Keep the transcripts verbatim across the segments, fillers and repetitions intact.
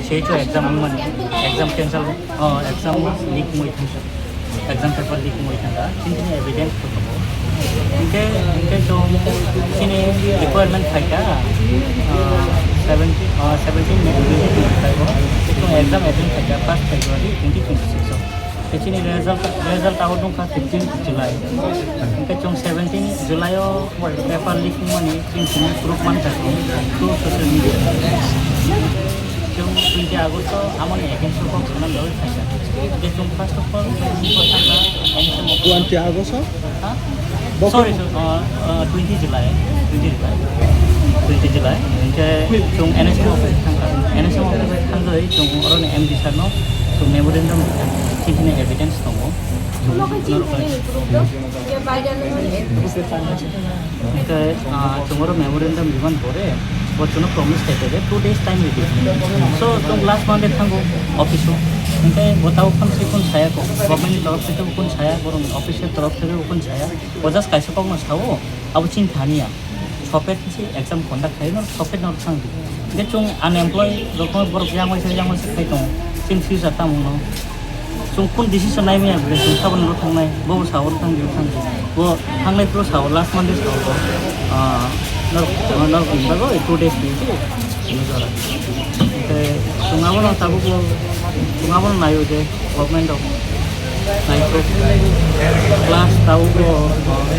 Tei to exam wngmani, exam cancel, oh, exam leak wngwi thangkha, exam paper leak wngwi thangkha, chini chini evidence to tongo. Hinkhe, hinkhe chwng chini requirement phaikha, ah, seventeen, ah, seventeen May twenty twenty-five o, chwng exam attend khaikha first February twenty twenty-six o. Tei chini result, result out wngkha fifteen July. Hinkhe chwng seventeen July o paper leak wngmani chini chini proof mankha chwng through social media. Chwng twenty August o amoni against o kok sana loi phaikha. Hinkhe chwng first of all, chwng kok sana N S M o. Twenty August o? Ha? Bokol. Sorry, sir. Uh, uh, twenty July. Twenty July. Twenty July. Hinkhe chwng N S M office thangkha. N S M office thangwi chwng oroni M D sir no chwng memorandum rikha. Chini evidence tongo. Chwng norok. Hinkhe, ah, chwng oro memorandum rwmani pore, bo chwngno promise khaikha je two days time rwdi. So, chwng last Monday thango office o. Hinkhe bo tabuk phano se kun saya kok. Government ni torof theke bo kun saya, borok ni office ni torof theke bo kun saya. Bo just kaisa kokno sao, abo chini thani ya. Sopet se exam conduct khai no, sopet no thang di. Hinkhe chwng unemployed rokno borok yang waisa, yang waisa khai tongo. Chini future tamo no. Chwng kun decision nai maya ble chwng saboni ro thangnai, bo sa oro thang di thang di. Bo thangnai pro sa last Monday sa bo. Ah, no, no, no, two days ni tu. Ini jora. Hinkhe chwng abono tabuk bo, chwng abono naio je government rok naikhe class tabuk bo,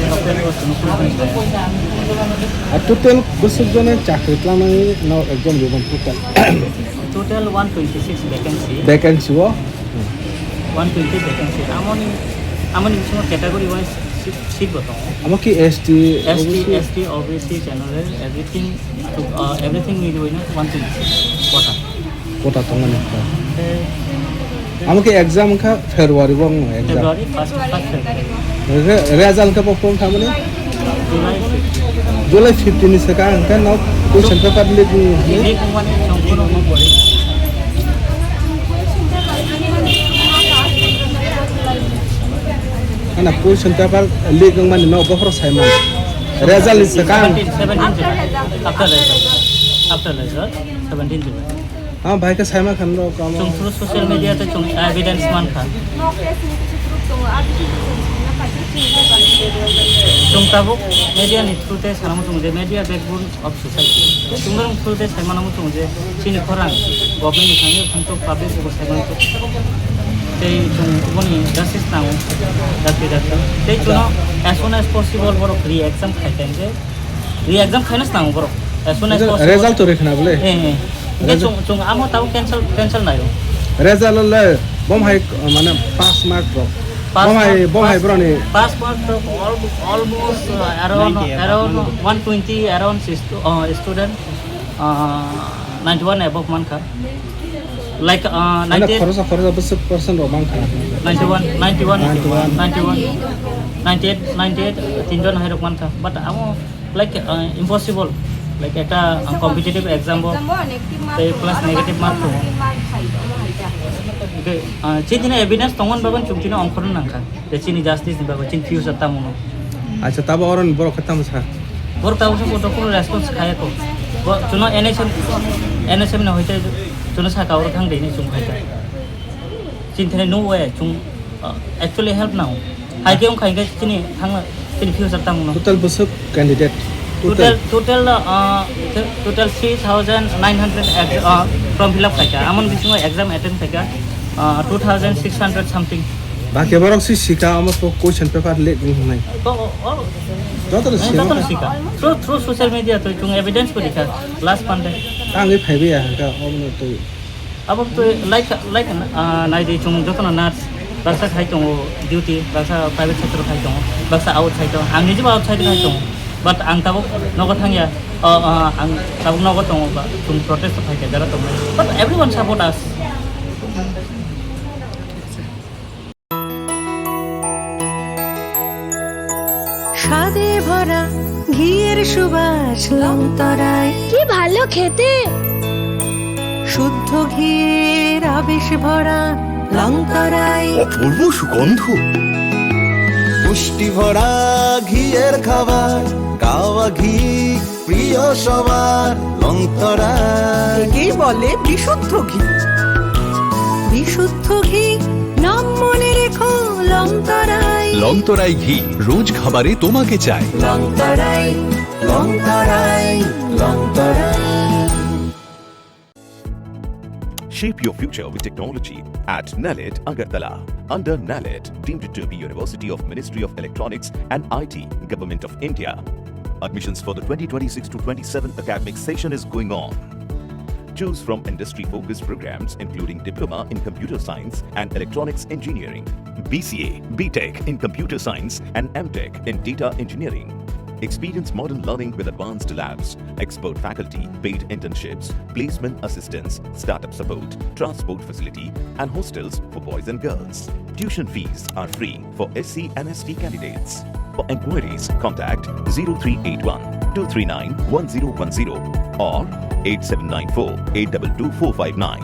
government rok chwng phone khlai kha. Ar total bwswk jone chakri tlangnai no exam rwmani total? Total one twenty-six vacancy. Vacancy o? One twenty vacancy. Amoni, amoni bisingo category wise seat, seat bo tongo. Amo ki S T, S T, O B C? S T, O B C, general, everything, uh, everything mili hoina one twenty-six quota. Quota tongmani. Eh, amo ki exam wngkha February bo wngno exam. February first, first February. Re-, result wngkha bo phone thamani? July fifteen. July fifteen ni swkang hwnkhe no question paper leak wngwi. Leak wngmani chwng bono ma pori. Ana question paper leak wngmani no bokhoro saiman. Result ni swkang. Seventeen, seventeen July. After result. After result. Seventeen July. Ah, bai khe saima khan rok kamo. Chwng through social media tei chwng evidence man kha. Chwng tabuk media ni through tei sanamo chwng je media backbone of society. Chwng norok through tei saimano chwng je chini khorang government ni thangwi thangtok public bo saimano. Tei chwng boni justice nango, dakti dakti. Tei chwngno as soon as possible borok re-exam khai kha je. Re-exam khaina se nango borok. As soon as possible. Result to rikha na bole? Eh, eh. Hinkhe result chwng, chwng amo tabuk cancel, cancel naio. Result le bom hai, mane, pass mark rok. Pass mark, bom hai, bom hai pass, boroni. Pass mark rok al-, almost, uh, around, ninety above, around one twenty around sis-, uh, student, uh, ninety-one above mankha. Like, uh, mane ninety, khorosa, khorosa bwswk percent rok mankha. Ninety-one, ninety-one, ninety-one, ninety-one, ninety-eight, ninety-eight, tinjon hai rok mankha. But amo like, uh, impossible, like, ekta, uh, competitive exam bo, exam bo negative mark tei tongo, plus aro negative mark tongo. Negative mark khai, omo hai kha. Hinkhe, uh, chini evidence tongo bagwi chwng chini ongkhorna nangkha. Je chini justice ni bagwi, chini future tamo no. Acha, tabo oro ni borok khe tamo sa? Borok tamo sa, borok kuno response khaya kho. Bo, chwngno N S M, N S M ni hoite chwngno saka oro thang de hinwi chwng khai kha. Chini thani no way, chwng, uh, actually help nang. Hai khe wngkha hinkhe chini thangna, chini future tamo no. Total bwswk candidate? Total, total, uh, to-, total three thousand nine hundred ex-, uh, form fill up khaikha. Amoni bisingo exam attend khaikha, uh, two thousand six hundred something. Baki borok si sika, omo to question paper leak wng hwnwi. To, o, o, joto no eh, sika. Joto no sika. Through, through social media to chwng evidence bo rikha last Monday. Tangwi phaibai ya hwnka, omo no twi. Abo to like, like, ah, naidi chwng jotono nurse, baksa khai tongo duty, baksa private sector khai tongo, baksa outside o, ang nijebo outside khai tongo, but ang tabuk nogo thangya, o, o, ang tabuk nogo tongo, ba, chwng protest khai khe jara tongo, but everyone support us. স্বাদে ভরা ঘিয়ের সুবাস লংতরায়। কি ভালো খেতে! শুদ্ধ ঘিয়ের আবেশ ভরা লংতরায়। অপূর্ব সুগন্ধ। পুষ্টি ভরা ঘিয়ের খাবার, কাওয়া ঘি। প্রিয় সবার লংতরাই। একেই বলে বিশুদ্ধ ঘি। বিশুদ্ধ ঘি, নাম মনে রেখো লংতরাই। লংতরাই ঘি, রোজ খাবারে তোমাকে চাই। লংতরাই, লংতরাই, লংতরাই। Shape your future with technology at NALET Agartala. Under NALET, deemed to be University of Ministry of Electronics and I T, Government of India. Admissions for the twenty twenty-six to twenty-seven academic session is going on. Choose from industry-focused programs including Diploma in Computer Science and Electronics Engineering, B C A, B Tech in Computer Science and M Tech in Data Engineering. Experience modern learning with advanced labs, expert faculty, paid internships, placement assistance, startup support, transport facility, and hostels for boys and girls. Tuition fees are free for S C and S T candidates. For inquiries, contact zero three eight one two three nine one zero one zero or eight seven nine four eight double two four five nine.